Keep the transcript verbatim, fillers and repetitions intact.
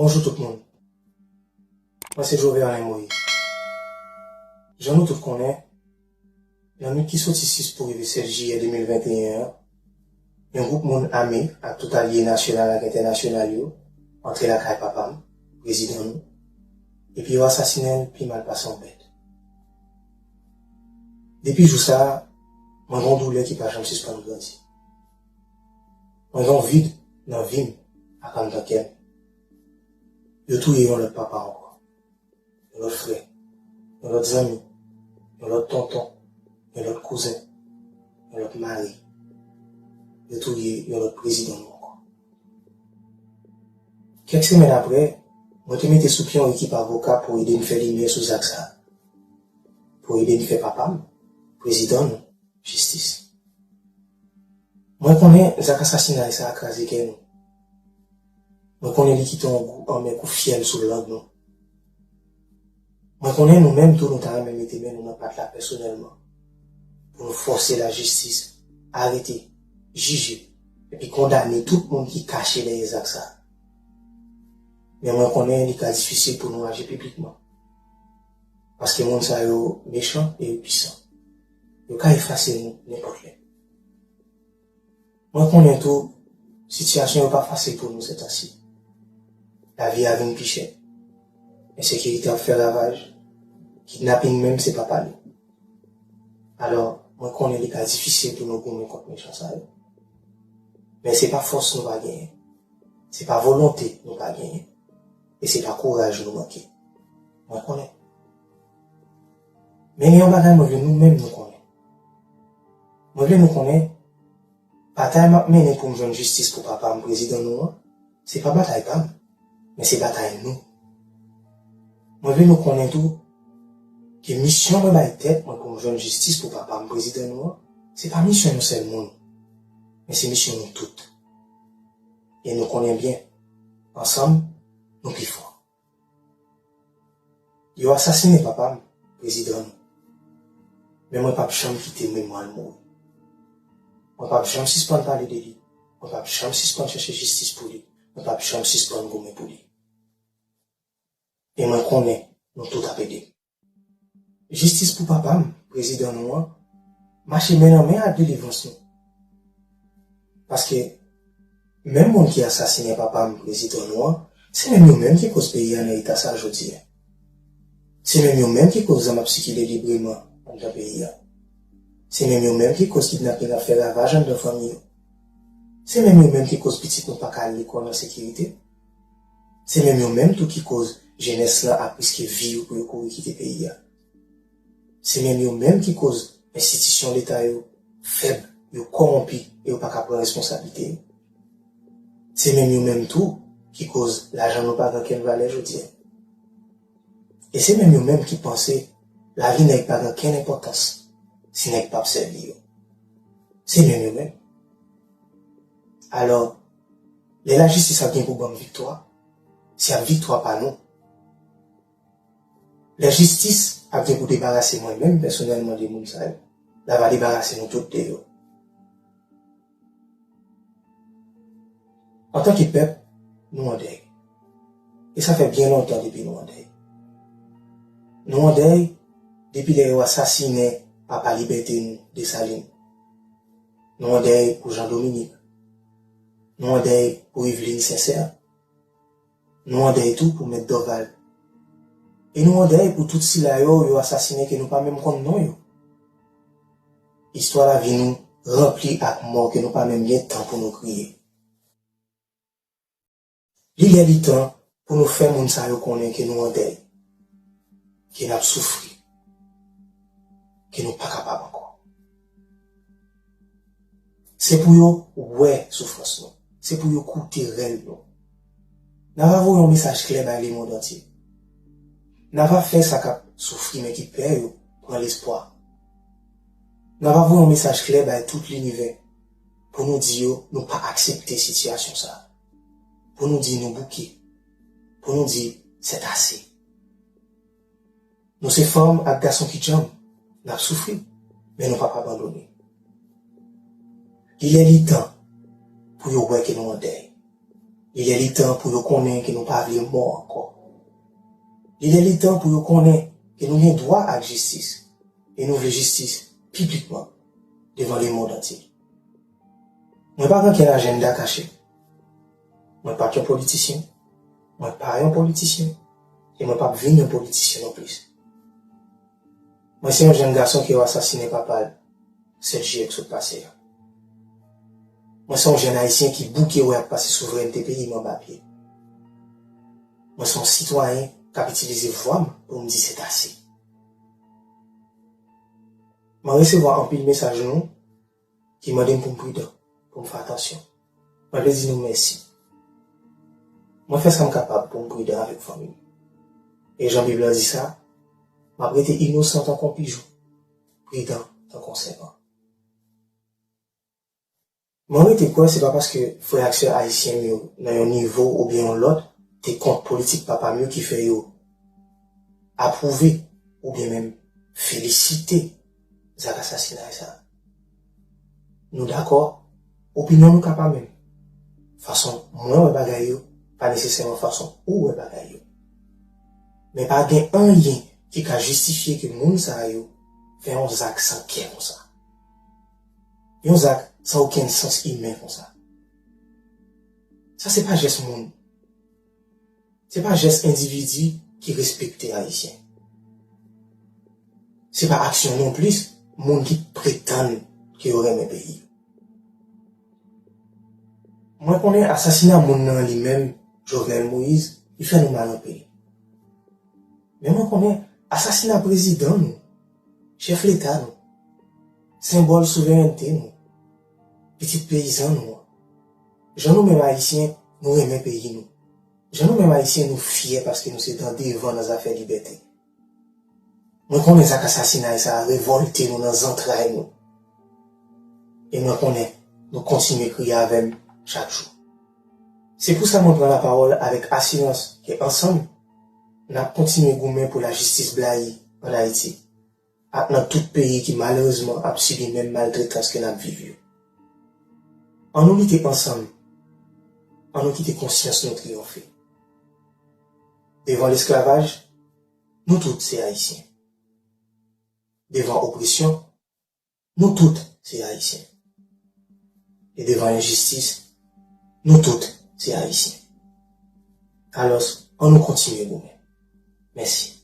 Bonjou tout moun. Mwen se Joverlin Moïse. Jan nou tout konnen, nan nwit ki soti sis pou rive sèt jiyè de mil venteyen an, yon gwoup moun ame ak tout alye nasyonal ak entènasyonal yo antre lakay papa m, prezidan nou, epi yo asasinen l pi mal pase yon bèt. Depi jou sa a, mwen gen yon doulè ki pa janm sispann grandi. Mwen gen yon vid nan vi m ak anndan kè m. Yo touye yon lòt papa ankò, yon lòt frè, yon lòt zanmi, yon lòt tonton, yon lòt kouzen, yon lòt mari. Yo touye yon lòt prezidan nou ankò. Kèk semèn apre, mwen te mete sou pye yon ekip avoka pou ede n fè limyè sou zak sa a, pou ede n fè papa m, prezidan nou, jistis. Mwen konnen zak asasinay sa a kraze kè nou. Mwen konnen li kite yon gou anmè kou fyèl sou lang nou. Mwen konnen nou menm tou nou ta renmen mete men nou nan pat la pèsonèlman pou nou fòse lajistis arete, jije, epi kondane tout moun ki kache dèyè zak sa a. Men mwen konnen li ka difisil pou nou aji piblikman. Paske moun sa yo mechan e yo pwisan. Yo ka efase nou nenpòt lè. Mwen konnen tou, sitiyasyon yo pa fasil pou nou sètansi. Lavi a vin pi chè. Ensekirite ap fè ravaj. Kidnaping menm se pa pale. Alò, mwen konnen li ka difisil pou nou goumen kont mechan sa yo. Men se pa fòs nou pa genyen. Se pa volonte nou pa genyen. E se pa kouraj nou manke. Mwen konnen. Men gen yon bagay mwen vle nou menm nou konnen. Mwen vle nou konnen, batay m ap mennen pou m jwenn jistis pou papa m, prezidan nou an, se pa batay pa m, men se batay nou. Mwen vle nou konnen tou ke misyon mwen bay tèt mwen pou m jwenn jistis pou papa m, prezidan nou an, se pa misyon yon sèl moun, men se misyon nou tout. E nou konnen byen, ansanm, nou pi fò. Yo asasinen papa m, prezidan nou. Men mwen p ap janm kite memwa l mouri. Mwen p ap janm sispann pale de li. Mwen p ap janm sispann chèche jistis pou li. Mwen p ap janm sispann goumen pou li. E mwen konnen nou tout ap ede m. Jistis pou papa m, prezidan nou an, mache men nan men ak delivrans nou. Paske menm moun ki asasinen papa m, prezidan nou an, se menm yo menm ki koz peyi a nan eta sa l jodi a. Se menm yo menm ki koz zam ap sikile libreman anndan peyi a. Se menm yo menm ki koz kidnaping ap fè ravaj anndan fanmi yo. Se menm yo menm ki koz pitit nou pa ka al lekòl an sekirite. Se menm yo menm tou ki koz jenès lan ap riske vi yo pou yo kouri kite peyi a. Se menm yo menm ki koz enstitisyon leta yo fèb, yo kòwonpi e yo pa ka pran responsablite yo. Se menm yo menm tou ki koz lajan nou pa gen okenn valè jodi a. E se menm yo menm ki panse lavi nèg pa gen okenn enpòtans si nèg p ap sèvi yo. Se menm yo menm. Alò, lè lajistis ap gen pou ban m viktwa, se ap viktwa pa nou. Lè jistis ap gen pou debarase mwen menm pèsonèlman de moun sa yo, l ava debarase nou tout de yo. Antanke pèp, nou an dèy. E sa fè byen lontan depi nou an dèy. Nou an dèy depi lè yo asasinen papa libète nou, Desalin. Nou an dèy pou Jean Dominique. Nou an dèy pou Yveline Sincère. Nou an dèy tou pou Mèt Dorval. E nou an dèy pou tout sila yo yo asasinen ke nou pa menm konn non yo. Istwa lavi nou ranpli ak mò ke nou pa menm gen tan pou nou kriye. Li lè li tan pou nou fè moun sa yo konnen ke nou an dèy, ke n ap soufri, ke nou pa kapab ankò. Se pou yo wè soufrans nou. Se pou yo koute rèl nou. N ava voye yon mesaj klè bay lemonn antye. N ava fè sa k ap soufri men ki pè yo pran lespwa. N ava voye yon mesaj klè bay tout linivè pou nou di yo nou pa aksepte sitiyasyon sa a. Pou nou di nou bouke. Pou nou di c'est assez. Nou se fanm ak gason ki djanm, n ap soufri, men nou p ap abandone. Li lè li tan pou yo wè ke nou an dèy. Li lè li tan pou yo konnen ke nou pa vle mò ankò. Li lè li tan pou yo konnen ke nou gen dwa ak jistis, e nou vle jistis piblikman devan lemonn antye. Mwen pa gen okenn ajanda kache. Mwen pa t yon politisyen. Mwen pa yon politisyen. E mwen p ap vin yon politisyen nonplis. Mwen se yon jèn gason ke yo asasinen papa l sèt jiyè k sot pase a. Mwen se yon jèn ayisyen ki bouke wè ap pase souvrènte peyi m anba pye. Mwen se yon sitwayen k ap itilize vwa m pou m di sètase. Mwen resevwa anpil mesaj nou ki mande m pou m pridan, pou m fè atansyon. Mwen vle di nou mèsi. Mwen fè sa m kapab pou m pridan avèk fanmi m. E jan Bib la di sa, m ap rete inosan tankou yon pijon, pridan tankou yon sèpan. Mwen rete kwè se pa paske frè ak sè ayisyen m yo nan yon nivo oubyen yon lòt te kont politik papa m yo ki fè yo apwouve oubyen menm felisite zak asasinay sa a. Nou dakò, opinyon nou ka pa menm. Fason mwen wè bagay yo pa nesesèman fason ou wè bagay yo. Men pa gen anyen ki ka jistifye ke moun sa yo fè yon zak san kè konsa. Yon zak san okenn sans imen konsa. Sa se pa jès moun. Se pa jès endividi ki respekte Ayisyen. Se pa aksyon nonplis moun ki pretann ke yo renmen peyi yo. Mwen konnen asasina moun nan li menm, Jovenel Moïse, li fè nou mal anpil. Men mwen konnen asasina prezidan nou, chèf leta nou, senbòl souverènte nou, pitit peyizan nou an. Jan nou menm Ayisyen, nou renmen peyi nou. Jan nou menm Ayisyen, nou fyè paske nou se dan devan nan zafè libète. Mwen konnen zak asasinay sa a revòlte nou nan zantray nou. E mwen konnen nou kontinye kriye avè m chak jou. Se pou sa mwen pran lapawòl avèk asirans ke ansanm, n ap kontinye goumen pou lajistis blayi ann Ayiti, ak nan tout peyi ki malerezman ap sibi menm maltretans ke n ap viv yo. Ann nou lite ansanm, ann nou kite konsyans nou triyonfe. Devan lesklavaj, nou tout se Ayisyen. Devan opresyon, nou tout se Ayisyen. E devan enjistis, nou tout se Ayisyen. Alòs, ann nou kontinye goumen. Mèsi.